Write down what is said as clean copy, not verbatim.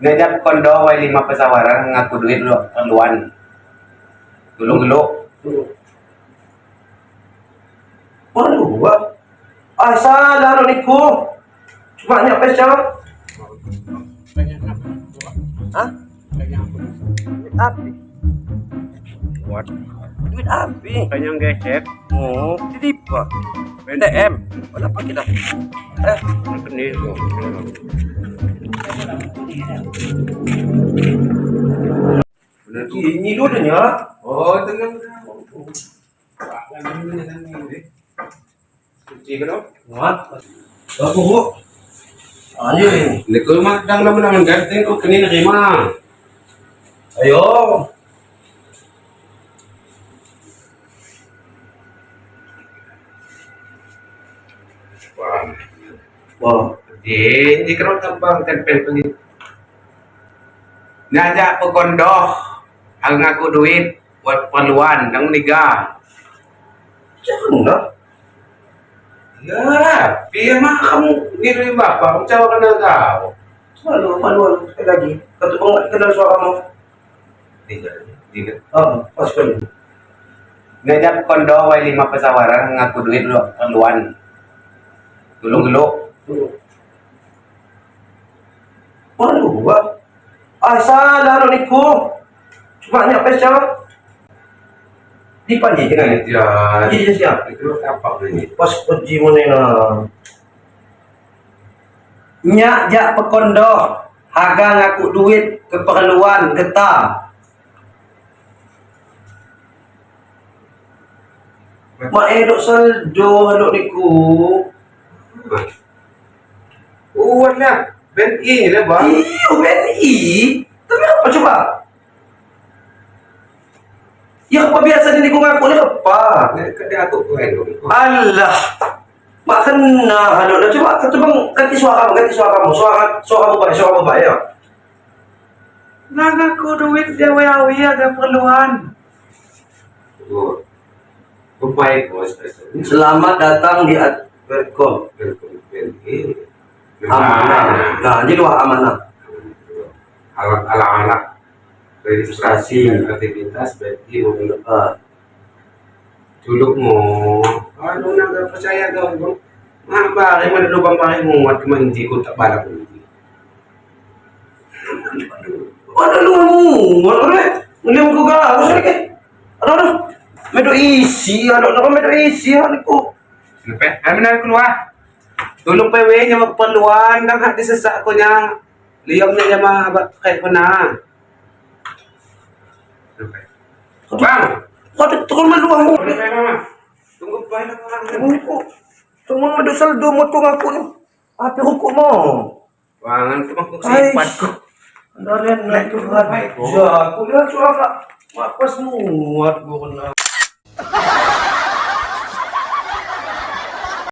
Ngajak kondo wai 5 pesawaran ngaku duit lu perluan. Tulung gelo. Waduh, wah. Ah, salah lo niku. Cuma nyak pesa. Hah? Duit api. What? Duit api. Kanyang gesek. Oh, ditipa. BTM. Wala pa kita. Eh, Ini ini dulu nya. Oh, tenang. Kunci ko no? What? Aku bu. Anjing. Hindi ko madang naman naman gantin ko kanina kay ma. Ayo. Wah. Wah. Di, hindi ka naman tambang tempel pa ni. Ngajak ko kondo. Ang ngaku duit buat keperluan ng niga. Jangan lah. Ya, piya ma kamu ngiro yung bapa, kung tsawa ka na tao. Malu, malu, malu. Sekali lagi. Kata bang nggak kenal suara kamu. Di ka, di ka. Ah, pas sekali. Ngajak kondo wai 5 pesawaran ngaku duit lu keperluan. Tulung gelo. Waduh, wah. Ah, salah lo niku. Cuma nyak pesa. Di panji jangan. Ya, Jadi siap. itu apa ini? Pas uji mana na. Nyak jak pekondo. Haga ngaku duit keperluan getah. Mak edok saldo haluk niku. Uwan na. Ben I na ba? Iyo, BNI. Tapi apa coba? Ya apa biasa ni niku ngaku ni apa? Kada ako ko ano. Alah. Mak kena haluk dah coba kata bang ganti suara mu, ganti suara mu. Suara suara mu baik, suara mu baik ya. Nangako duit jawi-awi ada perluan. Oh. Baik ko special. Selamat datang di Advercom. Welcome Ben I. Amanah. Nah, ini luar amanah. Alat-alat registrasi aktivitas Ben I mo Ah, tulog mo. Ano na ka percaya ka bang? Ma bakit manlubang bakit mo at hindi ko tak balak hindi. Mana lu mu? Mana lu? Ngeliam ko ga? Aku sini ke? Ano ano? Medo isi, ano ano medo isi ano ko. Ano pa? Ano na keluar? Tulong pa we niya magpaluan nang hati sa sako niya. Liyong na niya mahabat kay ko na. Ano pa? Bang! Kau tu tukul maluang mo. Ano pa mama? Tunggu pa na lang. Ano ko? Tunggu medo saldo mo tu ngaku ni. Api ko mo. Wangan ko magkuksipat ko. Andalen na itu Baik, ko. Ya, aku lihat suara mapas muat gua kena.